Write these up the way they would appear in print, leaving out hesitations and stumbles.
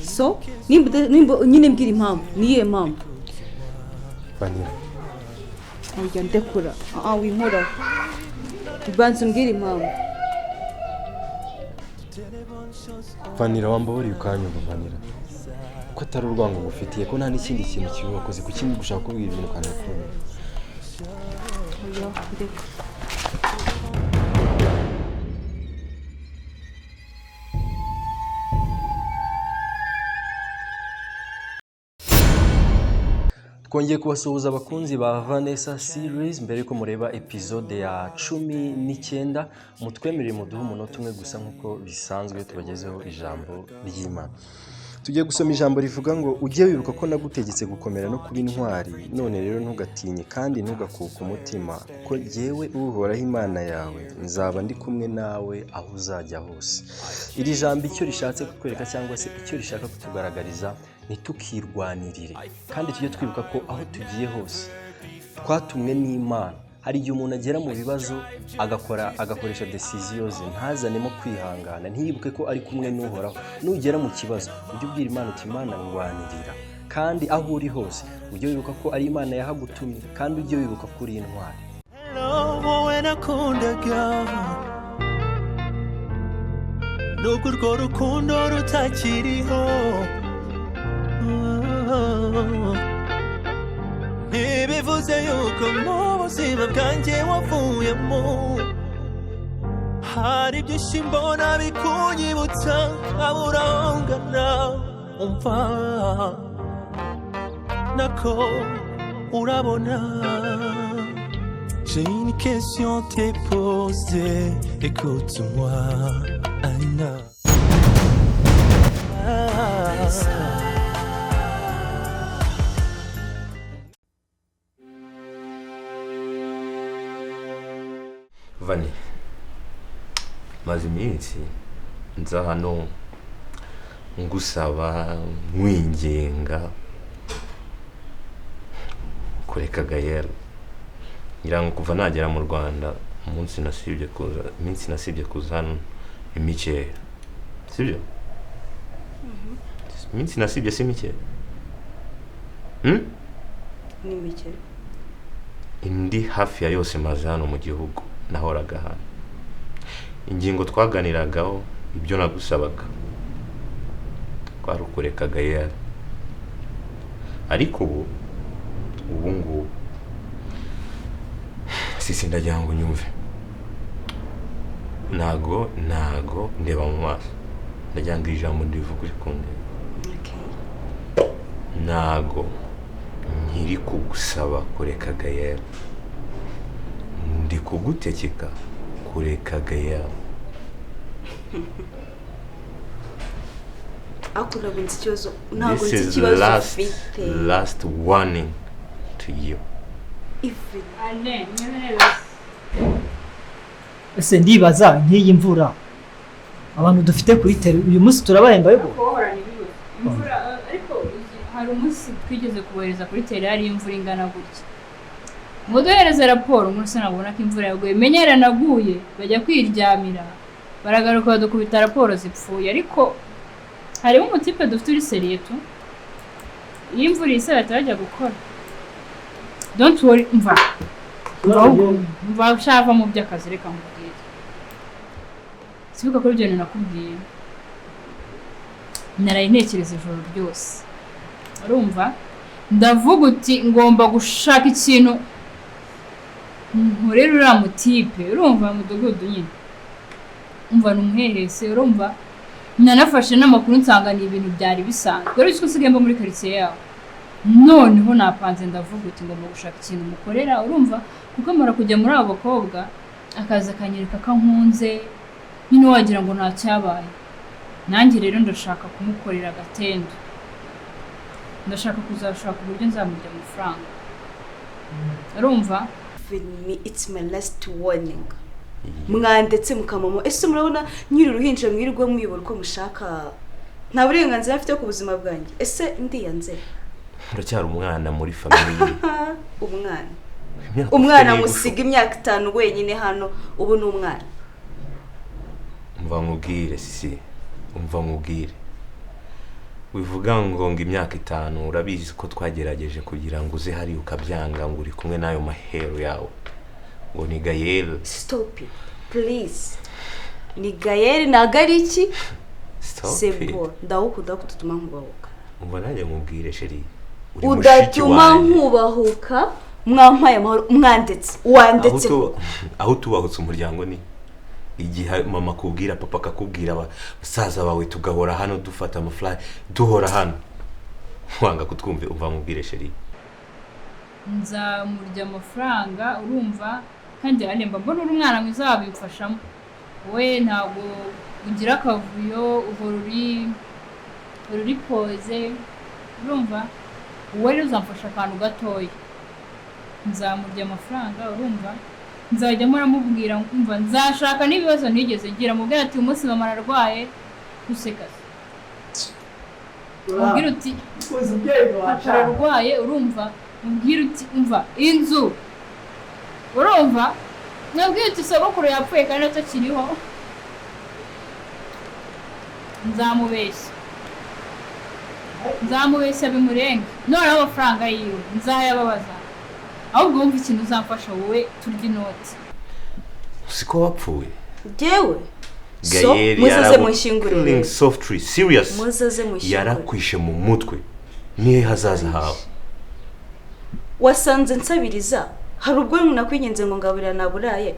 So nimba nyine mbwira impamvu, niyihe mpamvu? Vanilla. Oya, ndekura. Ah, winkoraho. Banza umbwire impamvu. Vanilla, wambabariye ukanyumva. Vanilla, ko atari urwango ngufitiye, ko nta n'ikindi kintu kibi wakoze, kuki ndi gushaka kubwira ibintu ukanga kumva? Oya, ndeka. Twongeye kubasuhuza, abakunzi ba Vanessa Series. Mbere yuko mureba episode ya 19, mutwemerere muduhe umunota umwe gusa, nk'uko bisanzwe tubagezeho ijambo ry'Imana. Tugiye gusoma ijambo rivuga ngo: "Ujye wibuka ko nagutegetse gukomera no kuba intwari. None rero ntugatinye kandi ntugakuke umutima, kuko jyewe Uhoraho Imana yawe nzaba ndi kumwe nawe aho uzajya hose." Iri jambo icyo rishatse kutwereka cyangwa se icyo rishaka kutugaragariza, ntitukirwanirire, kandi tujye twibuka ko aho tugiye hose twatumwe n'Imana. Hari igihe umuntu agera mu bibazo agakora, agakoresha décision ze, ntazanemo kwihangana, ntiyibuke ko ari kumwe n'Uhoraho. Nugera mu kibazo, ujye ubwira Imana uti: "Imana, ndwanirira." Kandi aho uri hose ujye wibuka ko ari Imana yahagutumye, kandi ujye wibuka ko uri intwari. Hello, wowe nakundaga, nubwo urwo rukundo rutakiriho, ntibivuze yuko mu buzima bwanjye wavuyemo. Hari byinshi mbona bikunyibutsa, nkabura aho ngana. Umva nako urabona. J'ai une question à te poser, écoute-moi, Anna. Ah. Vani, maze iminsi nza hano ngusaba, nkwinginga kureka Gayera. Ngira ngo kuva nagera mu Rwanda, umunsi nasibye kuza, iminsi nasibye kuza hano ni mikeya, sibyo? Iminsi nasibye si mikeya? Hmm? Ni mike. Indi hafi ya yose maze hano mu gihugu nahoraga hano. Ingingo twaganiragaho, ibyo nagusabaga kwari ukureka Gayera. Ariko ubu ngubu, sisi, ndagira ngo unyumve. Ntago ndeba mu maso, ndagira ngo iri jambo ndivuge uri kundeba. Ntago nkiri kugusaba kureka Gayera, ndi kugutegeka kureka Gayera. Ariko ntabwo nzi ikibazo, ntabwo This nzi is ikibazo last ufite. last warning to you. Even Ane, meze neza. Ese ndibaza, nk'iyi mvura abantu dufite kuri terrain uyu munsi turabahemba yo? Kubohorana ibibuze imvura, ariko uzi, hari umunsi twigeze kubohereza kuri terrain hari imvura ingana gutya, ngo duhereze raporo. Umunsi nabona ko imvura yaguye, menya yaranaguye, bajya kwiryamira, baragaruka badukubita raporo zipfuye. Ariko harimo umutipe dufite uri sérieux tu, iyo imvura ihise bahita bajya gukora. Don't worry. Mva ahubwo, mva ushaka mu by'akazi, reka nkubwire. Sibuka kuri ibyo bintu nakubwiye, naraye ntekereza ijoro ryose. Urumva, ndavuga uti ngomba gushaka ikintu nkorera uriya mutipe. Urumva, mudugudu nyine, umva, ni umuhehese. Urumva, nanafashe n'amakuru nsanga ni ibintu byari bisanzwe. Rero uzi ko usigaye mba muri karitsiye yawe. Noneho napanze, ndavuga uti ngomba gushaka ikintu mukorera. Urumva, kuko amara kujya muri abo bakobwa, akaza akanyereka ko ankunze nyine, wagira ngo nta cyabaye. Nanjye rero ndashaka kumukorera agatendo, ndashaka kuzashaka uburyo nzamurya amafaranga. Urumva? Even me, it's my last warning. Mwandetse mukamama. Ese murabona nyiri uruhinja mwirirwa muyobora uko mushaka? Nta burenganzira mfite ku buzima bwanjye? Ese ndiyanze? Uracyari umwana muri famille. Umwana? Imyaka ufite Umwana niyo musiga imyaka 5 wenyine hano, ubu ni umwana? Umva nkubwire, sisi, umva nkubwire. Wivuga ngo imyaka 5, urabizi ko twagerageje kugira ngo uze hari ukabyanga, ngo uri kumwe n'ayo mahero yawe ngo ni Gael. Stop it please. Ni Gael ntabwo ari iki? Stop it. Sebo ndawukunda kudatuma nkubahuka. Umva nanjye nkubwire sheri, uri mushiki Udatuma wanjye. nkubahuka, mwampaye amahoro, mwandetse wandetse. Aho tubahutse umuryango ni igihe mama akubwira, papa akakubwira, abasaza bawe tugahora hano dufata amafaranga, duhora hano wanga kutwumva. Umva nkubwire sheri, nzamurya amafaranga urumva, kandi aremba mbona uri umwana mwiza wabimfashamo. We ntabwo ugira akavuyo, uhora uri poze urumva. Wowe rero uzamfasha akantu gatoya, nzamurya amafaranga urumva, nzajya muramubwira umva, nzashaka n'ibibazo ntigeze ngira, mubwira ati uyu munsi mama ararwaye, useka mubwira uti papa ararwaye urumva, mubwira uti umva inzu urumva, mubwira uti sogokuru yapfuye kandi atakiriho. Nzamubeshya, nzamubeshya bimurenge, noneho amafaranga yiwe nzayababaza. Ahubwo wumva ikintu uzamfasha wowe, turya inoti. Siko wapfuye Jewe so Gael muzaze munshyingure killing softly serious, muzaze munshyingure. Yarakwishe mu mutwe, nihe hazaza hawe? Wasanze nsabiriza, hari ubwo nakwinginze ngo ngaburira naburaye,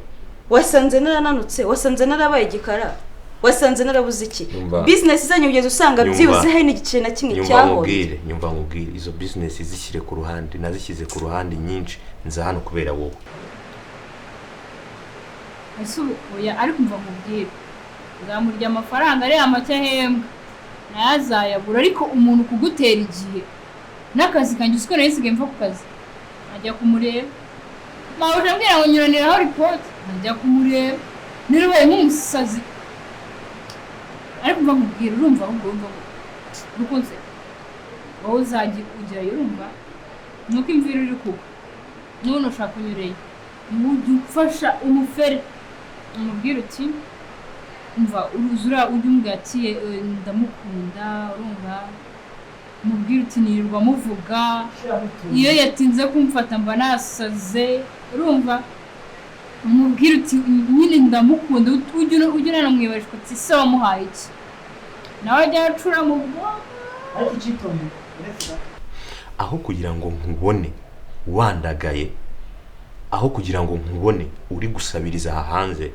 wasanze narananutse, wasanze narabaye igikara, wasanze narabuze iki? Business zanyu ugeze usanga byibuze hari n'igice na kimwe cyahombye. Nyumva nkubwire, izo business zishyire ku ruhande, nazishyize ku ruhande nyinshi, nza hano kubera wowe. Ese oya, ariko umva nkubwire, nzamurya amafaranga ariya make ahembwa nayo azayabura, ariko umuntu kugutera igihe n'akazi kanjye usiko nari nsigaye mva ku kazi nkajya kumureba, mawuje ambwira ngo nyuraniraho ripoti, nkajya kumureba nirubaye nk'umusazi. Ariko umva nkubwire urumva, ahubwo wumva rukunze wowe uzajya ujyayo urumva, nuko imvura iri kugwa n'ubu ushaka unyureye, ujya umfasha umufere umubwire uti umva uruzura, ujya umubwira ati ndamukunda urumva, umubwire uti nirirwa muvuga, iyo yatinze kumfata mba nasaze urumva, umubwire uti nyine ndamukunda, ujya unanamwibarishwa uti se wamuhaye iki, nawe ajya acura mu bwonko. Aho kugira ngo nkubone wandagaye, aho kugira ngo nkubone uri gusabiriza aha hanze,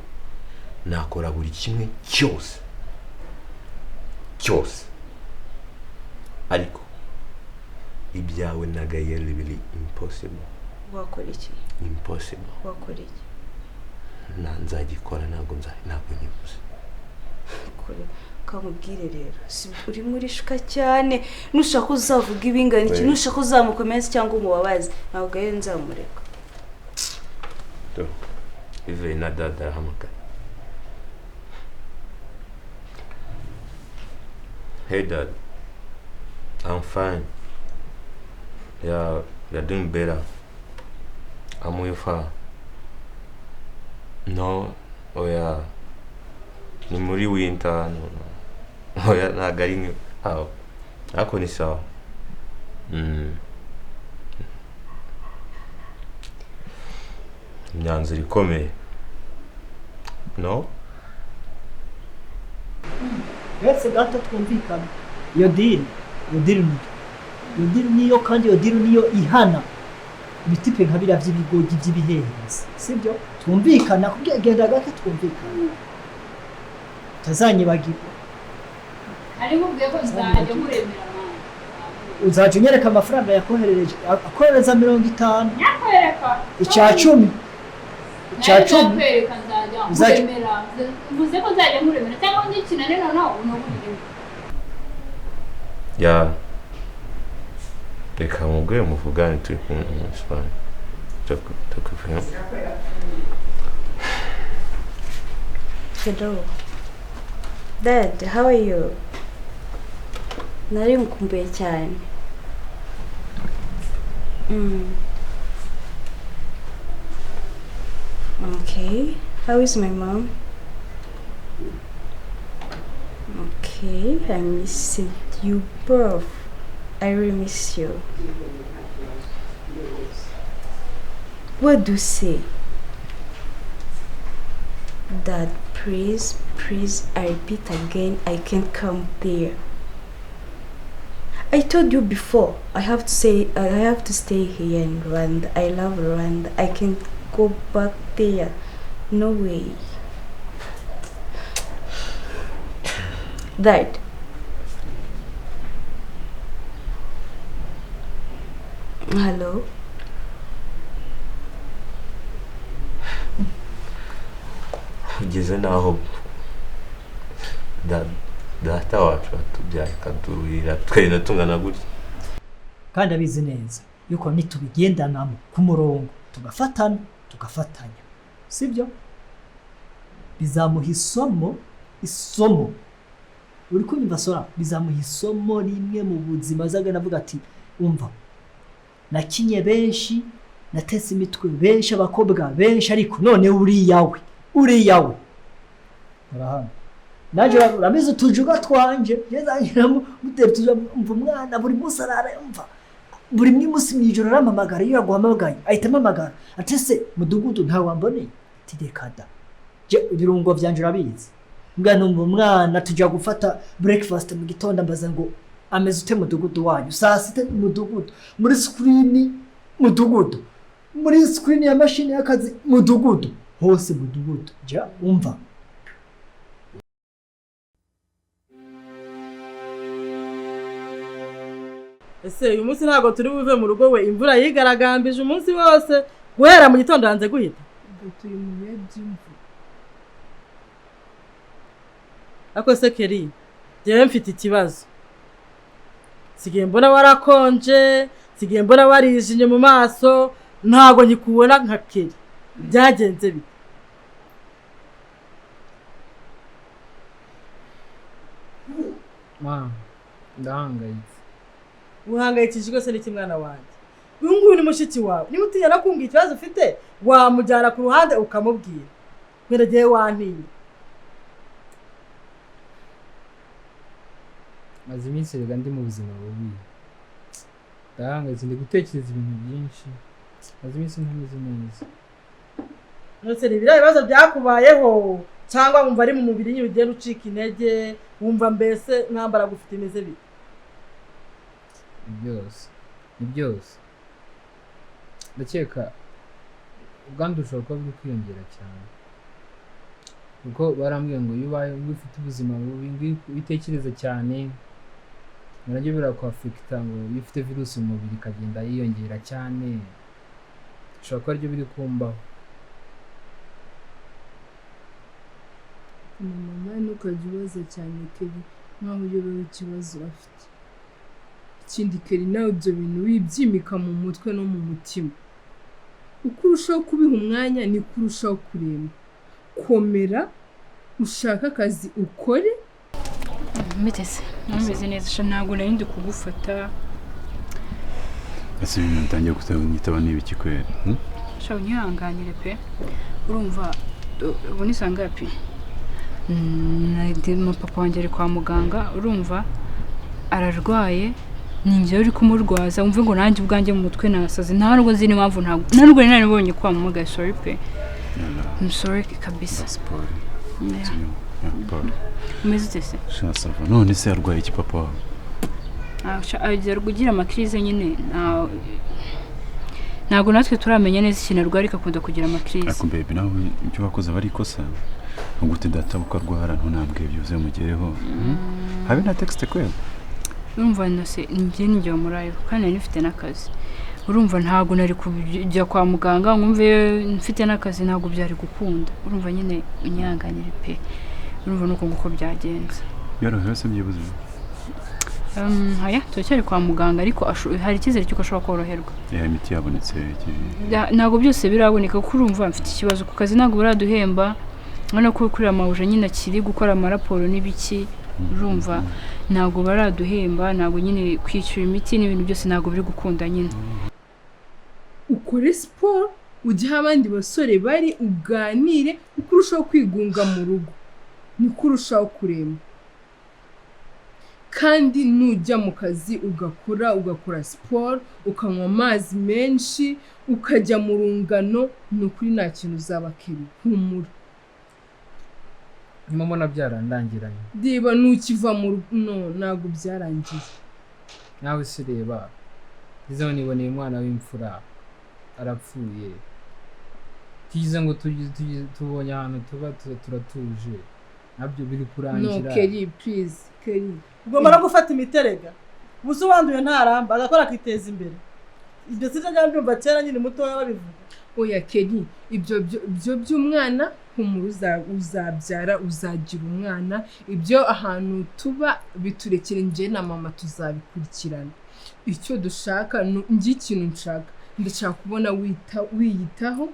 nakora buri kimwe cyose cyose, ariko ibyawe na Gael biri impossible. Wakora iki? Impossible. Wakora iki? Nzagikora, ntabwo nyibuze. Kamubwire rero, uri muri shuka cyane, nushaka uzavuga ibingana iki, nushaka uzamukomeza cyangwa umubabaze, ntabwo Gael nzamureka. Ive na dada arahamagara. Hey dad, I'm fine. Yeah, you're doing better. I'm with her. No, oh yeah. Ni muri winter, no no. Oh yeah, ntabwo ari nka aho. Ariko ni sawa. Imyanzuro ikomeye. No? Uretse gato twumvikana, iyo diri niyo, kandi iyo diri niyo ihana ibitipe nka biriya by'ibigogi by'ibihehenzi, sibyo? Twumvikana, genda gato twumvikana, utazanyibagirwa. Uzajya unyereka amafaranga yakoherereje, akohereza 50, icya 10, icya 10. Mvuze ko nzajya nkuremera cyangwa ngikinane noneho unaburiwe. Ya reka mubwire muvugane, turi kumwe mu Spanish. Hello. Dad, how are you? Nari nkumbuye cyane. Okay, how is my mom? Okay, I miss you both. I really miss you. What do you say? Dad, please, please, I repeat again, I can't come there. I told you before, I have to say, I have to stay here in Rwanda. I love Rwanda. I can't go back there. No way. Dad. Hello? Ugeze naho data wacu atubyaye akaduhira tukagenda tungana gutya. Kandi abizi neza yuko nitubigendanamo ku murongo tugafatana tugafatanya, sibyo? Bizamuha isomo, isomo uri kunyumva Sora, bizamuha isomo rimwe mu buzima azagenda avuga ati umva nakinye benshi, natese imitwe benshi, abakobwa benshi, ariko none uriya we urahano naje uramize utujuga twanje ngezangiramo mutera umva umwana buri munsi arara umva buri munsi mwijoro arampamagara, iyo yaguhamagaye ahita ampamagara ati se mudugudu nta wamboneye, ati reka da ibirungo byanje urabizi mbwa numva umwana tujya gufata breakfast mu gitondo ambaza ngo ameze ute mudugudu wanyu, saa sita mudugudu, muri screen mudugudu, muri screen ya mashini y'akazi mudugudu, hose mudugudu, jya umva. Ese uyu munsi ntabwo turi buve mu rugo we, imvura yigaragambije umunsi wose guhera mu gitondo hanze guhita. Turi mu bihe by'imvura. Ako se Keri, njyewe mfite ikibazo. Sigiye mbona warakonje, sigiye mbona warijimye mu maso, ntabwo nkikubona nka Keri. Byagenze bite? Ma, ndahangayitse. Uhangayikishijwe se n'iki mwana wanjye? Uyu nguyu ni mushiki wawe, niba utinya no kumbwira ikibazo ufite wamujyana ku ruhande ukamubwira. Mwere wantinya. Maze iminsi rega ndi mu buzima bubi. Ndahangayitse, ndi gutekereza ibintu byinshi. Maze iminsi ntameze neza. Nose ni biriya bibazo byakubayeho cyangwa wumva ari mu mubiri nyine ugenda ucika intege, wumva mbese nta mbaraga ufite imeze bite? Byose ni byose. Ndakeka ubwandu bushobora kuba buri kwiyongera cyane, kuko barambwiye ngo iyo ubaye ufite ubuzima bubi, iyo utekereza cyane nabyo birakwafekita, ngo iyo ufite virusi mu mubiri ikagenda yiyongera cyane, bishobora kuba aribyo biri kumbaho. Mama nawe ntukajya ubaza cyane Keri nkaho uyobewe ikibazo afite. Ikindi Keri nawe ibyo bintu wibyimika mu mutwe no mu mutima, uko urushaho kubiha umwanya niko urushaho kuremba. Komera ushake akazi ukore. Mbese numeze neza, ntabwo nari ndi kugufata. Ese ibintu bitangiye kunyitaba ni ibiki kweri? Sha unyihanganire pe, urumva ubu ni saa ngapi? Papa wanjye ari kwa muganga, urumva ararwaye, ni njye uri kumurwaza, wumve ngo nanjye ubwanjye mu mutwe nasaze, nta nubwo nzi n'impamvu, nta nubwo nari nabonye ko wamuhamagaye. Sorry pe, I'm sorry kabisa. Umeze ute se? Sha sava, none se arwaye iki papa wawe? Agiye kugira amakrize nyine, ntabwo natwe turamenya neza ikintu arwaye, ariko akunda kugira amakrize. Ariko baby nawe ibyo wakoze aba ari ikosa, ugute data ukarwara ntunambwe byuze mugereho. Habe na text kweli. Urumva nose njye njye murayo kandi nari mfite n'akazi, urumva ntabwo nari kujya kwa muganga ngumve mfite n'akazi, ntabwo byari gukunda. Urumva nyine unyihanganire pe, urumva nuko nguko byagenze. Yorohewe se byibuze? Haya turacyari kwa muganga, ariko hari icyizere cy'uko ashobora koroherwa. Imiti yabonetse? Ntabwo byose biraboneka kuko urumva mfite ikibazo ku kazi, ntabwo baraduhemba, urabona ko kurira amahuje nyine akiri gukora amaraporo n'ibiki, urumva ntabwo baraduhemba, ntabwo nyine kwishyura imiti n'ibintu byose ntabwo biri gukunda nyine. Ukore siporo, ujye aho abandi basore bari uganire, uko urushaho kwigunga mu rugo niko urushaho kuremba. Kandi nujya mu kazi ugakora siporo, ukanywa amazi menshi, ukajya mu rungano, ni ukuri nta kintu uzaba Keri, humura. Nyuma mbona byarandangiranye. Reba nukiva mu rugo, no ntabwo byarangiye. Nawe se reba, ngezeho niboneye umwana w'imfura arapfuye. Tugize ngo tubonye ahantu tuba turatuje, nabyo biri kurangira. No Keri, please Keri. Ugomba no gufata imiterega. Ubusa uwanduye ntaramba agakora akiteza imbere. Ibyo sinjya mbyumva kera nyine mutoya babivuga. Oya Keri, ibyo by'umwana humura, uzabyara uzagira umwana, ibyo ahantu tuba biturekere njye na mama tuzabikurikirana. Icyo dushaka njye ikintu nshaka, ndashaka kubona wiyitaho,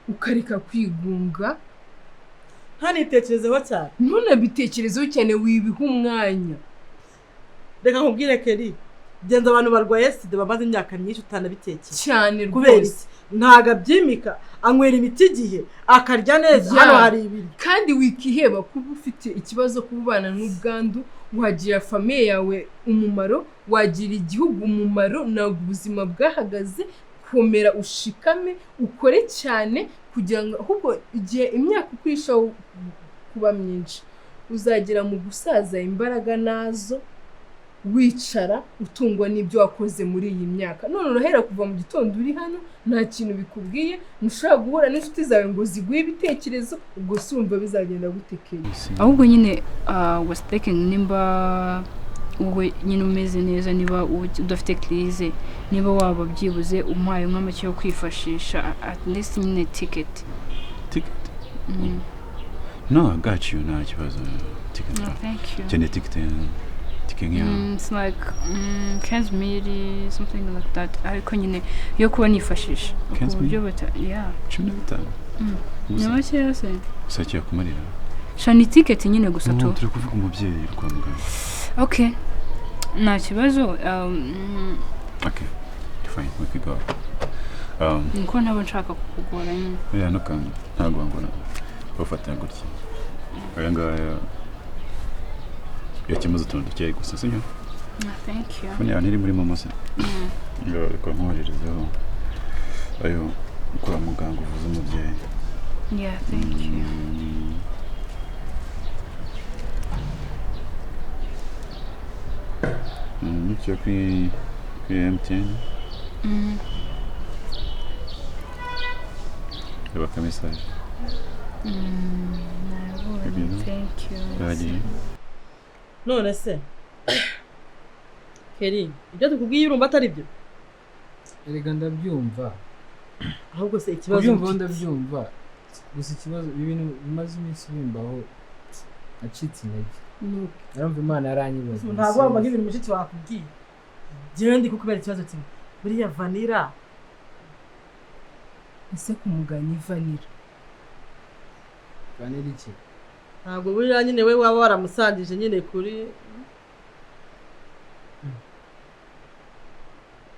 ukareka kwigunga. Ntanitekerezeho cyane. Ntunabitekerezeho cyane, wibiha umwanya. Reka nkubwire Keri, genza abantu barwaye sida bamaze imyaka myinshi utanabitekereza cyane kubera rwose. Ntago abyimika, anywera imiti igihe, akarya neza, hano hari ibiryo. Kandi wikiheba kuba ufite ikibazo kubana n'ubwandu, wagira famiye yawe umumaro, wagira igihugu umumaro, ntabwo ubuzima bwahagaze. Komera ushikame, ukore cyane kugira ngo ahubwo igihe imyaka ukwishaho kuba myinshi uzagera mu gusaza imbaraga nazo wicara utungwa n'ibyo wakoze muri iyi myaka. None urahera kuva mu gitondo uri hano nta kintu bikubwiye, ntushobora guhura n'inshuti zawe ngo ziguhe ibitekerezo, ubwo se urumva bizagenda gute Keri? Ahubwo nyine was thinking nimba wowe nyine umeze neza, niba udafite crise, niba waba byibuze umpaye nk'amake yo kwifashisha, at least nyine ticket. Ticket? No, I got you, nta kibazo. Ticket. No, thank you. Cyane ticket. It's like 15 mili, something like that. Ariko nyine yo kuba nifashisha ku buryo bata, yeah. 15. Ni make yose. Usakiye kumarira. Shani ticket nyine gusa tu. Turi kuvuga umubyeyi kwa muganga. Okay. Nta kibazo. Okay. Fine, we could go. Niko ntaba nshaka kukugora nyine. Yeah, no kan ntabwo ngora. Bafata gutya. Aya ngaya yakemuza utuntu dukeya gusa, sibyo? Thank you. Fone yawe ntiri muri momo se? Ngo reka nkohererezeho ayo kwa muganga uvuze umubyeyi. Yeah, thank you. Cyo kuri MTN. Reba ka message. Thank you. Bagiye. None se Keri, ibyo tukubwiye urumva atari byo? Erega ndabyumva. Ahubwo se ikibazo kubyumva ndabyumva. Gusa ikibazo ibintu bimaze iminsi bimbaho acitse intege. Narumva Imana yaranyibaza. Ntabwo wambaga ibintu mushiki wakubwiye. Jewe ndi kukubera ikibazo kimwe. Buriya Vanilla ese kumugani Vanilla. Vanilla iki? Ntabwo buriya nyine we waba waramusangije nyine kuri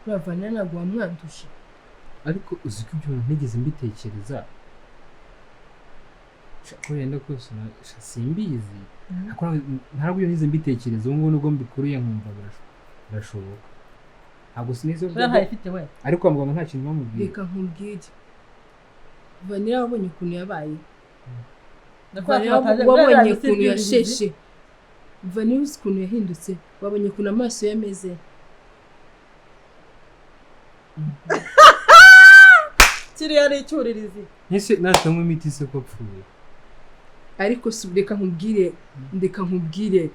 Vanilla, ntabwo wamwanduje. Ariko uzi ko ibyo bintu ntigeze mbitekereza. Ko yenda kose simbizi. Ntabwo ibyo nigeze mbitekereza, ubu ngubu nubwo mbikuruye nkumva birashoboka. Ntabwo sinize ntayifite we. Ariko muganga nta kintu bamubwiye. Reka nkubwire. Vanilla wabonye ukuntu yabaye. Wabonye ukuntu yasheshe. Vanilla uzi ukuntu yahindutse, wabonye ukuntu amaso ye ameze. Kiriya ni icyuririzi. Ese natanywa imiti se ko apfuye? Ariko si reka nkubwire, ndeka nkubwire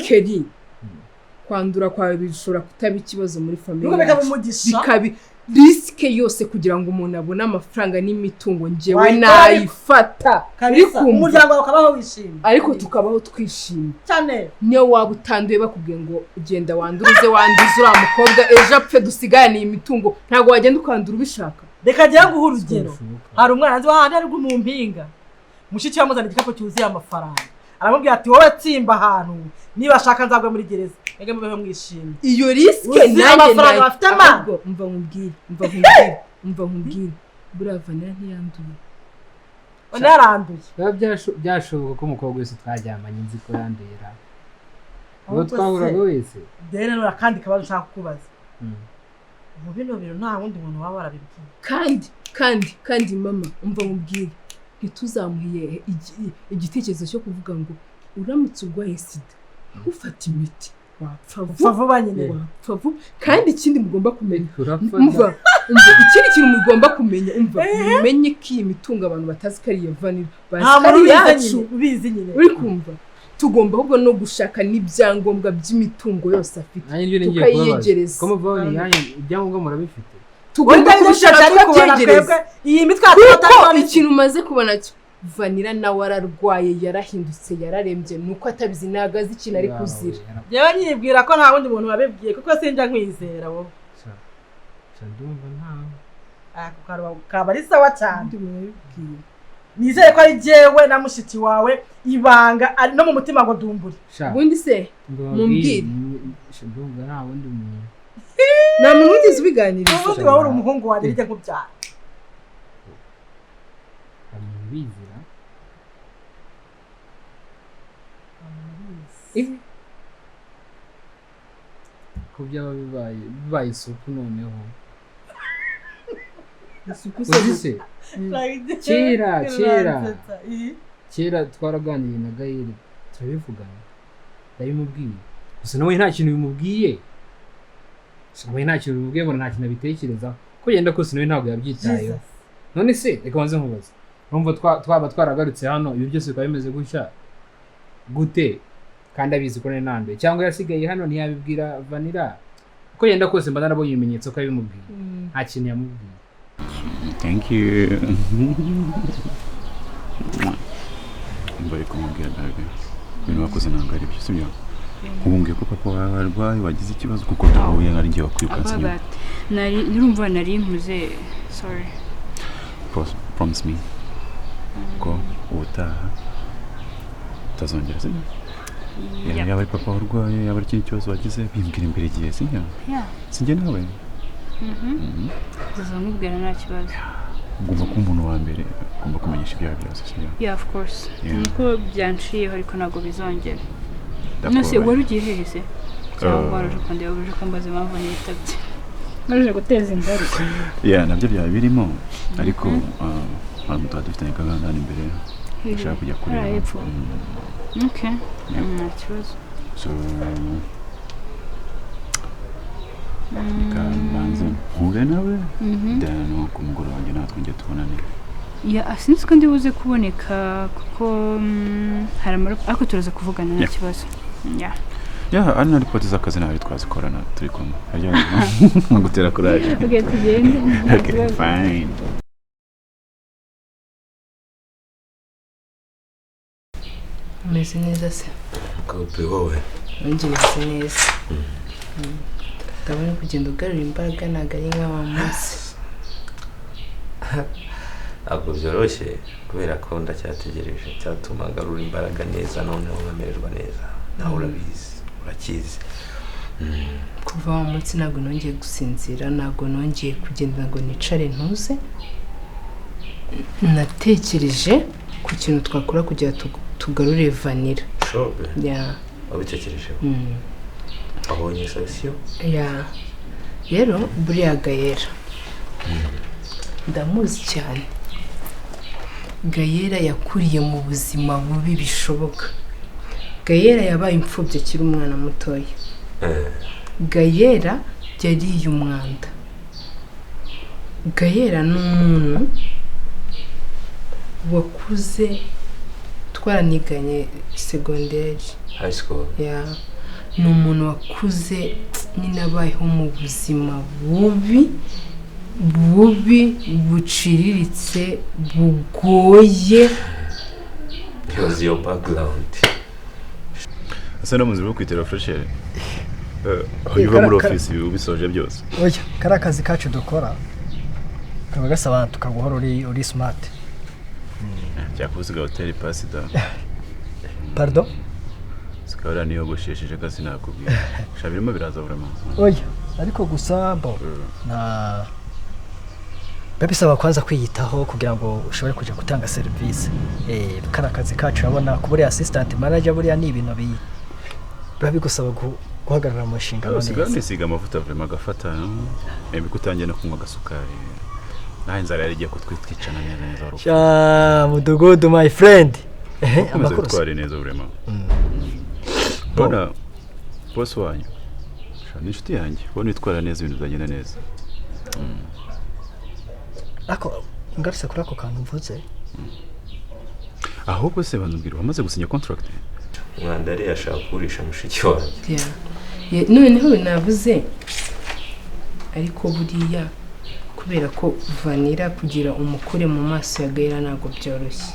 Keri. Kwandura kwawe bishobora kutaba ikibazo muri famiye yacu. Bikaba risike yose kugira ngo umuntu abone amafaranga n'imitungo, njyewe nayifata. Umuryango wawe ukabaho wishimye. Ariko tukabaho twishimye. Cyane. Niyo waba utanduye bakubwiye ngo ugenda wanduze wanduze uriya mukobwa ejo apfe dusigarane iyi mitungo, ntabwo wagenda ukandura ubishaka. Reka njye nguhe urugero. Hari umwana nzi wahandi ari mu mpinga. Mushiki yamuzana igikapu cyuzuye amafaranga. Aramubwira ati wowe tsimba ahantu niba ashaka nzagwe muri gereza. Mwebwe mubeho mwishimye. Iyo risike nanjye amafaranga bafite ahubwo mva nkubwire, mva nkubwire. Buriya Vanilla ntiyanduye. Yaranduye. Biba byashoboka ko umukobwa wese twaryamanye nzi ko yanduye ra. Uwo twahuraga wese. Rero none akandi kabazo nshaka kukubaza. Mu bino bintu nta wundi muntu waba warabibwiye. Kandi mama, umva mubwire, ntituzamuhe igitekerezo cyo kuvuga ngo uramutse urwaye sida ufata imiti wapfa vuba nyine, wapfa vuba. Kandi ikindi mugomba kumenya, umva ikindi kintu mugomba kumenya, umva mumenye ko iyi mitungo abantu batazi ko ari iya Vanilla, bazi ko ari iyacu, ubizi nyine, uri kumva. Tugomba ahubwo no gushaka n'ibyangombwa by'imitungo yose afite tukayiyegereza. Ko muvaho ibyangombwa murabifite, tugomba kubishaka tukabyegereza. Iyi mitwe kuko ikintu umaze kubona cyo, Vanilla nawe ararwaye, yarahindutse, yararembye, nuko atabizi, ntabwo azi ikintu ari kuzira. Yewe nyibwira ko nta wundi muntu wabibwiye kuko sinjya nkwizera wowe. Ndumva ntawe. Ako kaba ari sawa cyane. Nizere ko ari jyewe na mushiki wawe ibanga no mu mutima ngo dumbure. Ubundi se mumbwire, ndumva nta wundi muntu, nta muntu wigeze ubiganiriza. Ubundi wowe uri umuhungu wanjye njye nkubyara. Bizira ko byaba bibaye isuku noneho. Isuku se kera twaraganiriye na Gael, turabivugana, ndabimubwiye, gusa nawe nta kintu bimubwiye, ngo nta kintu abitekerezaho, ko yenda kose nawe ntabwo yabyitayeho. None se reka banze nkubaze, urumva twaba twaragarutse hano ibi byose bikaba bimeze gutya gute, kandi abizi ko nari nanduye, cyangwa yasigaye hano ntiyabibwira Vanilla? Uko yenda kose mba narabonye ibimenyetso ko yabimubwiye, nta kintu yamubwiye. Thank you. Mbari kumubwira nabi ibintu wakoze ntabwo ari byo, sibyo? Nkubwiye ko papa wawe arwaye, wagize ikibazo kuko duhuye nari ngiye wakwirukansa inyuma. Nari nurumva nari mpuze, sorry. Promise me ko ubutaha utazongera, sibyo? Yaba ari papa warwaye, yaba ari ikindi kibazo wagize, bimbwira imbere igihe, sibyo? Sinjye nawe. Uzamubwira nta kibazo. Ugomba kuba umuntu wa mbere, ugomba kumenyesha ibyawe byose, sibyo? Yeah, of course. Nuko byanciyeho ariko ntabwo bizongera. Nose wari ugiye hehe se? Cyangwa wari uje kundeba, uje kumbaza impamvu nitabye? Naruje guteza ingaruka. Yeah, nabyo byaba birimo, ariko hari umuntu dufitanye gahunda hano imbere, ndashaka kujya kureba. Okay. Nta kibazo. So reka mbanze mpuze nawe, then ku mugoroba wanjye natwe njye tubonane. Yeah, sinzi ko ndi buze kuboneka kuko hari amaraporo, ariko turaza kuvugana nta kibazo. Yeah. Yeah, ari na ripoti z'akazi nawe twazikorana turi kumwe. Nkagutera courage. Okay, tugende. Okay, fine. Umeze neza se? Kopi wowe. Nanjye meze neza. Ndabona kugenda ugarura imbaraga, ntabwo ari nka wa munsi. Ntabwo byoroshye kubera ko ndacyategereje cyatuma ngarura imbaraga neza, noneho nkamererwa neza. Nawe urabizi, urakizi. Kuva wa munsi ntabwo nongeye gusinzira, ntabwo nongeye kugenda ngo nicare ntuze. Natekereje ku kintu twakora kugira tugarure Vanilla. Shobe. Yeah. Wabitekerejeho? Wabonye solution? Yeah. Rero buriya Gayera ndamuzi cyane. Gayera yakuriye mu buzima bubi bishoboka. Gayera yabaye imfubyi akiri umwana mutoya. Gayera yariye umwanda. Gayera ni umuntu wakuze, twaraniganye segonderi, high school. Yeah. Ni umuntu wakuze nyine abayeho mu buzima bubi bubi buciriritse bugoye. Here's your background. Asa no muziro kwitera fresher. Uva muri office ubisoje byose. Oya, kari akazi kacu dukora kaba gasaba tukaguhora uri smart. Cyakuziga hotel pass da. Pardon? Sikora niyogoshesheje kasi nakubwira. Shabirimo biraza vraiment. Oya, ariko gusa bo na bisaba kwanza kwiyitaho kugira ngo ushobore kuja gutanga service. Kari akazi kacu urabona kuba uri assistant manager buriya ni ibintu Biba bigusaba guhagarara mu nshingano Usigaye neza. nisiga amavuta vraiment agafata, maybe ko utangiye no kunywa agasukari, naho inzara yari igiye kutwitwicana neza neza wari. Sha mudugudu, my friend. Ehe. Ukomeza Amakuru se? witware neza vraiment. Bona boss wanyu, sha, ni inshuti yanjye. Ubona witwara neza, ibintu bizagenda neza. Ariko ngarutse kuri ako kantu mvuze. Ahubwo se banubwira, wamaze gusinya contract? Umwanda yari yashaka kugurisha mushiki wanjye. Yeah. Noneho navuze, ariko buriya kubera ko Vanira kugira umukure mu maso ya Gaira ntabwo byoroshye.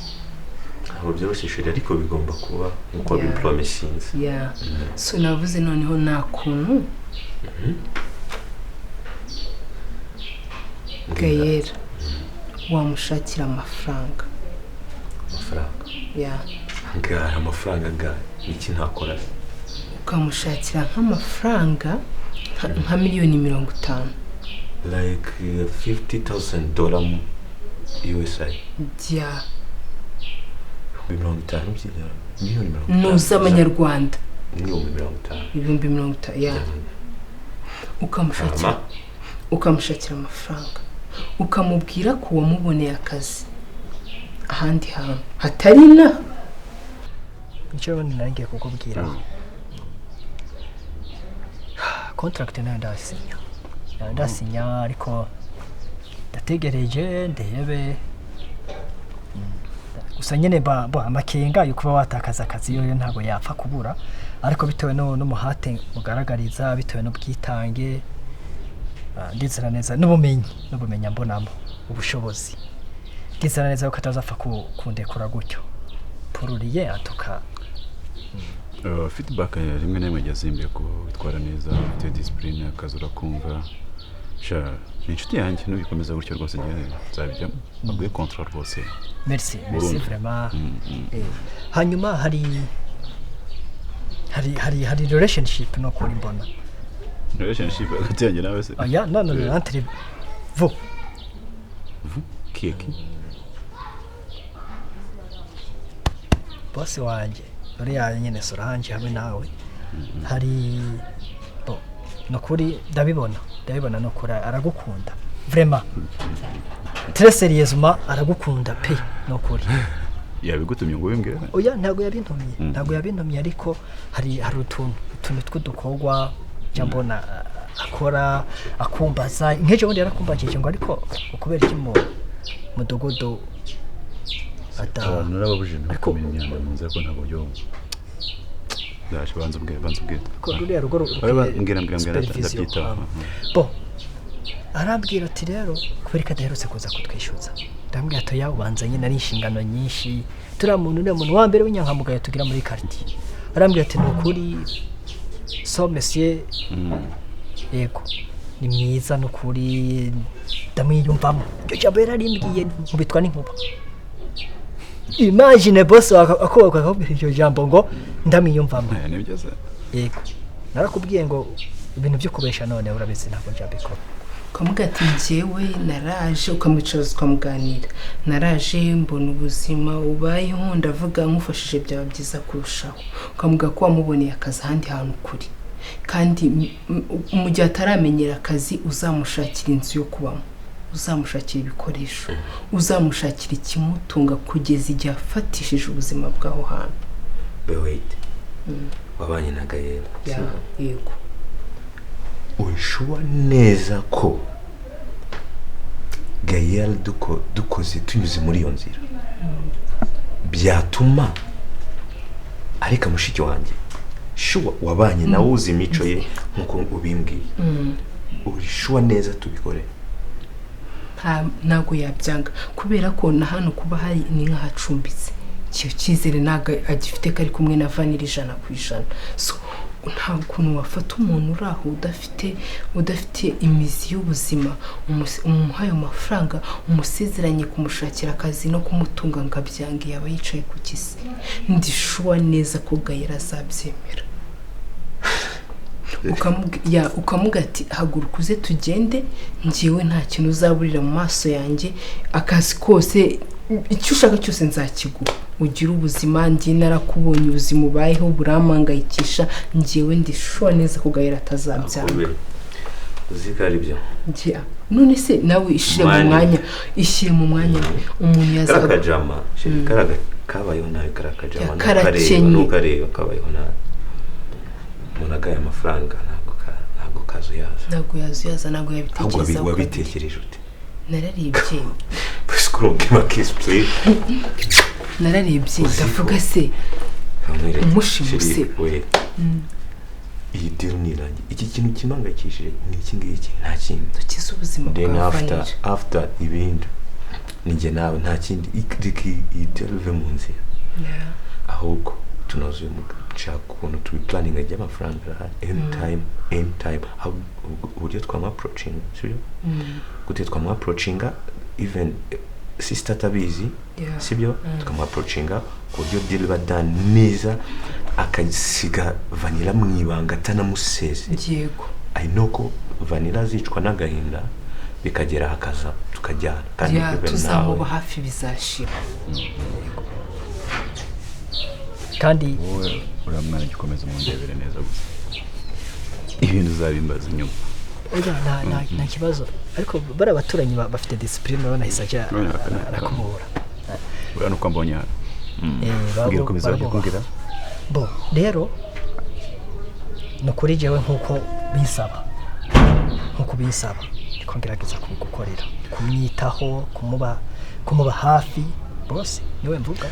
Ntabwo byoroshye chérie, ariko bigomba kuba nk'uko bipromisinze. Yeah. So navuze noneho nta kuntu Gayera wamushakira amafaranga. Amafaranga? Yeah. Angahe amafaranga? Angahe? Iki ntakora se? Ukamushakira nk'amafaranga nka miliyoni 50. Like $50,000 USA? Yeah. 50,000 by'idolari, miliyoni 50. Ni z'amanyarwanda. 50,000. 50,000, yeah. Ukamushakira Hama? ukamushakira amafaranga, ukamubwira ko wamuboneye akazi ahandi hantu hatari inaha. Nicyo rero nari ngiye kukubwira. Contract nayo ndasinya, nayo ndasinya, ariko ndategereje ndebe. Gusa nyine ba amakenga yo kuba watakaza akazi yoyo ntabwo yapfa kubura, ariko bitewe n'umuhate mugaragariza, bitewe n'ubwitange, ndizera neza n'ubumenyi mbonamo ubushobozi, ndizera neza ko atazapfa kundekura gutyo pururiye atuka. Feedback rimwe na rimwe jya zimbye ko witwara neza, ufite discipline, akazi urakumva. Sha, ni inshuti yanjye, nubikomeza gutyo rwose njyewe nzabijyamo, baguhe contrat rwose. Merci, merci. Burundu. Vraiment. Hanyuma hari relationship no kuri mbona. Relationship hagati yanjye nawe se? Oya, no, no, no, entre vous. Vous? Qui est qui? Boss wanjye uriya nyine Solange hamwe nawe, hari bo ni ukuri ndabibona, ni ukuri aragukunda vraiment, très sérieusement, aragukunda pe, ni ukuri. Yabigutumye ngo ubimbwire? Oya, ntabwo yabintumye, ntabwo yabintumye, ariko hari utuntu tw'udukorwa njya mbona akora, akumbaza. Nk'ejo bundi yarakumbajije ngo ariko kubera iki mu mudugudu ata Abantu narababujije ntibakumena imyanda mu nzu, ariko ntabwo byumva. Ndaje, banza ubwire, banza ubwire. Ko ruriya rugo Oya, mbwira, mbwira, mbwira. Supervision. Ndabyitaho. Bo arambwira ati rero kubera ko adaherutse kuza kutwishyuza. Ndambwira ati oya, ubanza nyine ari inshingano nyinshi, turiya muntu uriya muntu wa mbere w'inyankamugayo tugira muri quartier. Arambwira ati ni ukuri so monsieur, yego ni mwiza, ni ukuri ndamwiyumvamo. Iryo jambo yararimbwiye nkubitwa n'inkuba. Imagine boss akubaka akakubwira iryo jambo ngo ndamwiyumvamo. Nibyo se? Yego, narakubwiye ngo ibintu byo kubesha none urabizi ntabwo njabikora. Ukamubwira ati njyewe naraje, ukamwicaza ukamuganira, naraje mbona ubuzima ubayeho, ndavuga nkufashije byaba byiza kurushaho. Ukamubwira ko wamuboneye akazi ahandi hantu kure, kandi mu gihe ataramenyera akazi uzamushakira inzu yo kubamo, uzamushakira ibikoresho, uzamushakira ikimutunga kugeza igihe afatishije ubuzima bw'aho hantu. Be wait, wabanye na Gayera? Yeah, yego. Uri sure neza ko Gayera dukoze tunyuze muri iyo nzira byatuma areka mushiki wanjye? Sure, wabanye nawe, uzi imico ye nkuko ubimbwiye. Uri sure neza tubikore? Ntabwo yabyanga, kubera ko na hano kuba hari ni nk'ahacumbitse. Icyo cyizere ntabwo agifite ko ari kumwe na Vanilla 100%. So nta kuntu wafata umuntu uri aho udafite imizi y'ubuzima, umuha ayo mafaranga, umusezeranye kumushakira akazi no kumutunga ngo abyange, yaba yicaye ku kisi. Ndi sure neza ko Gayera azabyemera. Ukamubwira ati haguruka uze tugende, njyewe nta kintu uzaburira mu maso yanjye, akazi kose, icyo ushaka cyose nzakiguha. Ugire ubuzima. Njye narakubonye, ubuzima ubayeho burampangayikisha. Njyewe ndi sure neza ko Gahera atazabyanga. Ube uzi ko ari byo. Njye none se nawe ishyire mu Mani. mwanya, ishyire mu mwanya we, umuntu yaza Kariya kajama, chéri, kariya kabayeho nabi, kariya kajama. Ya, Ntukareba. karakenye. Ntukareba, kabayeho nabi. Umuntu agaye amafaranga ntabwo kazuyaza. Ntabwo yazuyaza, ntabwo Ahubwo yabitekerezaho. Wabitekereje ute? Nararebye. Please give me a kiss, please. Nararebye ndavuga se Kamwereke. umushimuse. Chéri, we, iyi deal nirangiye, iki kintu kimpangayikishije ni iki ngiki, nta kindi. Dukize ubuzima Then bwa after Vanilla. After ibindi ni njye nawe, nta kindi. Reka iyi deal ive mu nzira. Ahubwo tunoze uyu nshaka ukuntu tubiplanninga ry'amafaranga arahari anytime, anytime. Ahubwo uburyo twamwapproachinga, sibyo? Gute twamwapproachinga even sister atabizi? Sibyo? Tukamwapproachinga ku buryo deal iba done neza, akasiga Vanilla mu ibanga atanamuseze. I know ko Vanilla azicwa n'agahinda, bikagera hakaza tukajyana kandi Ya, even tuzamuba nawe. hafi, bizashira. Kandi Wowe uriya mwana jya ukomeza umundebere neza gusa, ibintu uzabimbaza inyuma. Oya, nta kibazo, ariko bariya baturanyi bafite discipline, urabona ahise ajya arakubura. Buriya nuko mbonye hano. Babo Mbwira, ukomeza wajya barabubaha. kumbwira. Bo rero ni ukuri, jewe nk'uko binsaba niko ngerageza kubigukorera, kumwitaho, kumuba hafi bose, niwe mvuga.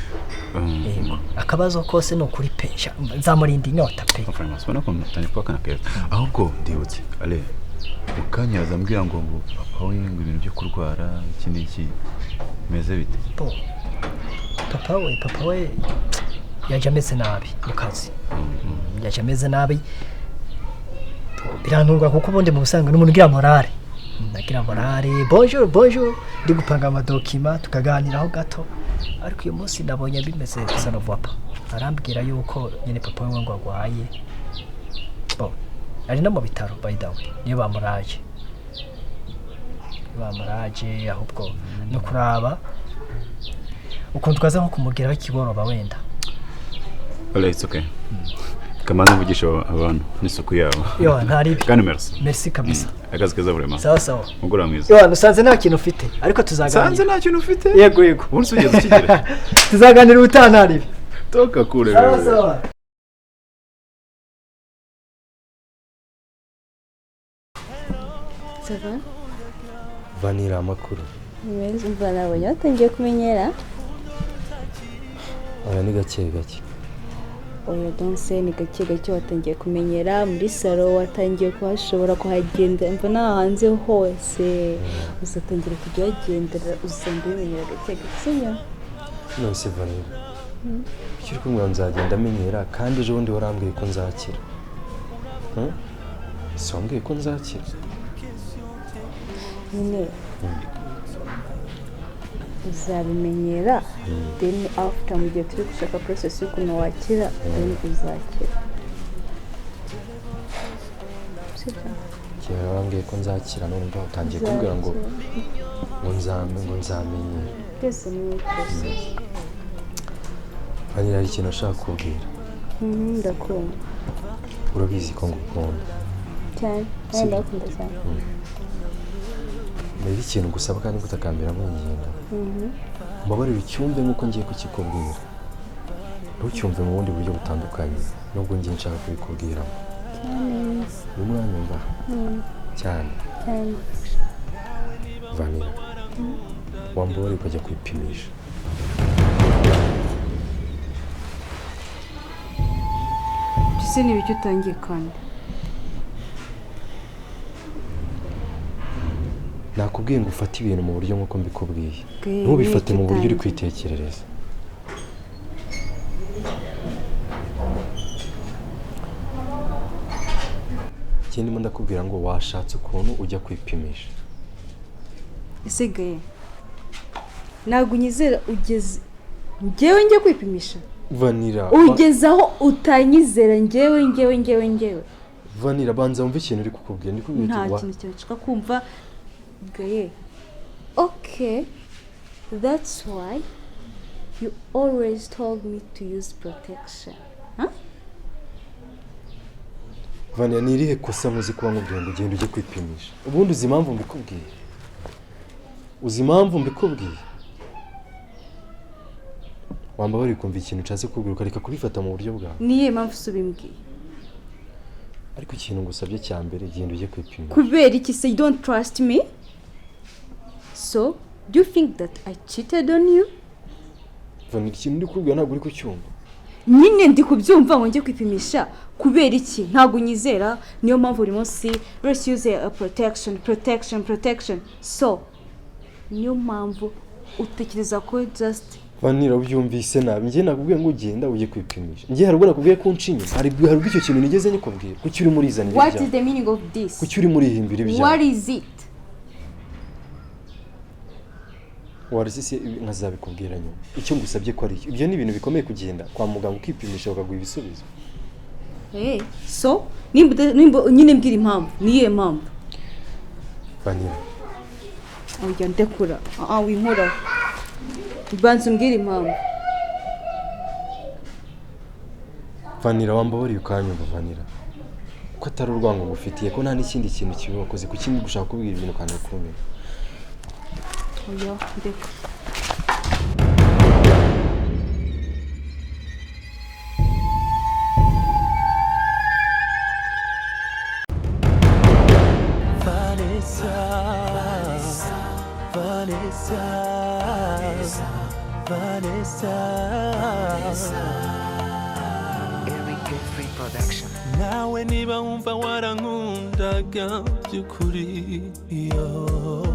Yego, akabazo kose ni ukuri pe, sha, nzamurinda inyota pe. Amafaranga ubona ko mutangiye kuba akana keza. Ahubwo ndibutse ale mu kanya yaza ambwira ngo papa we ngo ibintu byo kurwara iki n'iki, bimeze bite? Bo papa we yaje ameze nabi mu kazi, yaje ameze nabi, birantungura kuko ubundi mu busanzwe n'umuntu ugira morale. Nagira morale, bonjour bonjour, ndi gupanga amadocuments tukaganiraho gato, ariko uyu munsi nabonye bimeze ça ne va pas. Arambwira yuko nyine papa we ngo agwaye. Bo ari no mu bitaro, by the way, niyo bamuraje, bamuraje. Ahubwo no kuraba ukuntu twaza nko kumugeraho ikigoroba wenda. Ole, it's okay. Kamanza mvugisha abantu n'isuku yabo. Yo, ntari ibi. Kandi merci. Merci kabisa. Akazi keza vraiment. Sawa sawa. Mugoroba mwiza. Yo, usanze nta kintu ufite, ariko tuzaganira. Nsanze nta kintu ufite? Yego. Ubundi se ugeze ukigira? Tuzaganira ubutaha, ntari ibi. Toka kure Sawa. wewe. Sawa. Ça va? Vanilla, amakuru? Meza, umva nabonye watangiye kumenyera. Oya, ni gake gake. Oya, donse ni gake gake, watangiye kumenyera muri salon, watangiye kuhashobora kuhagenda, mva n'aha hanze hose uzatangira kujya uhagendera, uzagenda ubimenyera gake gake, sibyo? None se Vanilla, icyo uri kumbwira ngo nzagenda amenyera, kandi ejo bundi warambwiye ko nzakira? Hmm? Si wambwiye ko nzakira? Nyine uzabimenyera, then after mu gihe turi gushaka process y'ukuntu wakira, then uzakira, sibyo? Kera warambwiye ko nzakira, none mva utangiye kumbwira ngo nzamenyera. Byose ni process. Vanilla, hari ikintu nashaka kubwira. Ndakumva. Urabizi ko ngukunda. Cyane kandi. Sibyo? Ndagukunda cyane. Mbere ikintu gusaba kandi gutakambira mwinginga, mbabarira ucyumve nk'uko ngiye kukikubwira, ntucyumve mu bundi buryo butandukanye nubwo ngiye nshaka kubikubwiramo. Cyane. Urimo uranyumva? Cyane? Cyane. Vanilla, wambabarira ukajya kwipimisha? Ese ni ibiki utangiye kandi? Nakubwiye ngo ufate ibintu mu buryo nk'uko mbikubwiye, Bwe, ntubifate mu buryo uri utangiye. kwitekerereza. Ikindi, ndimo ndakubwira ngo washatse ukuntu ujya kwipimisha. Isigaye ntabwo unyizera, ugeze njyewe njye kwipimisha? Vanilla. Ugeze aho utanyizera, njyewe njyewe njyewe njyewe? Vanilla, banza wumve ikintu uri kukubwira, ndi kubwira Nta uti kintu cyane kumva gaye. Okay, that's why You always told me to use protection. Huh? Vania, ni irihe kosa nkoze kuba nkubwiye ngo ugende ujye kwipimisha? Ubundi uzi impamvu mbikubwiye? Uzi impamvu mbikubwiye? Wambabariye ukumva ikintu nshatse kukubwira ukareka kubifata mu buryo bwawe. Niyihe mpamvu se ubimbwiye? Ariko ikintu ngusabye cya mbere, genda ujye kwipimisha. Kubera iki se? You don't trust me? So, do you think that I cheated on you? Vania, ikintu ndi kukubwira ntabwo uri kucyumva. Nyine ndi kubyumva ngo njye kwipimisha kubera iki? Ntabwo unyizera, niyo mpamvu buri munsi let's use a protection, protection, protection. So, niyo mpamvu utekereza ko just Vanira, ubyumvise nabi. Njye nakubwiye ngo ugenda ujye kwipimisha. Njye hari ubwo nakubwiye ko unca inyuma. Hari ubwo icyo kintu nigeze nyikubwira. Kuki uri murizanira What ibyaha? is the meaning of this? Kuki uri murihimbira ibyaha? What is it? Warese nkazabikubwira nyuma. Icyo ngusabye ko ari icyo. Ibyo ni ibintu bikomeye, kugenda kwa muganga ukipimisha bakaguha ibisubizo. Hey, so nimba nyine mbwira impamvu, niyihe mpamvu? Vanira. Oya ndekura. Ah, winkoraho. Banza umbwire impamvu. Vanira, wambabariye ukanyumva Vanira. Ko atari urwango ngufitiye, ko nta n'ikindi kintu kibi wakoze, kuki ndi gushaka kubwira ibintu ukanga kumenya? Oya ndeka. Vanessa, Vanessa, Vanessa. Eric Free Production. Nawe niba wumva warankundaga by'ukuri, yo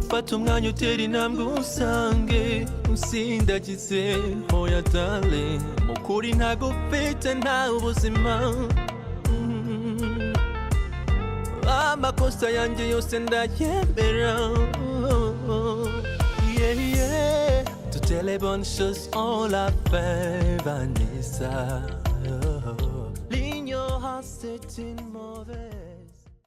fata umwanya utera intambwe usange usindagize. Hoya darling, mu kuri ntago ufite nta ubuzima. Amakosa yanjye yose ndayemera. Yeah, yeah. Toutes les bonnes choses ont la fin, Vanessa. L'ignorance c'est une mauvaise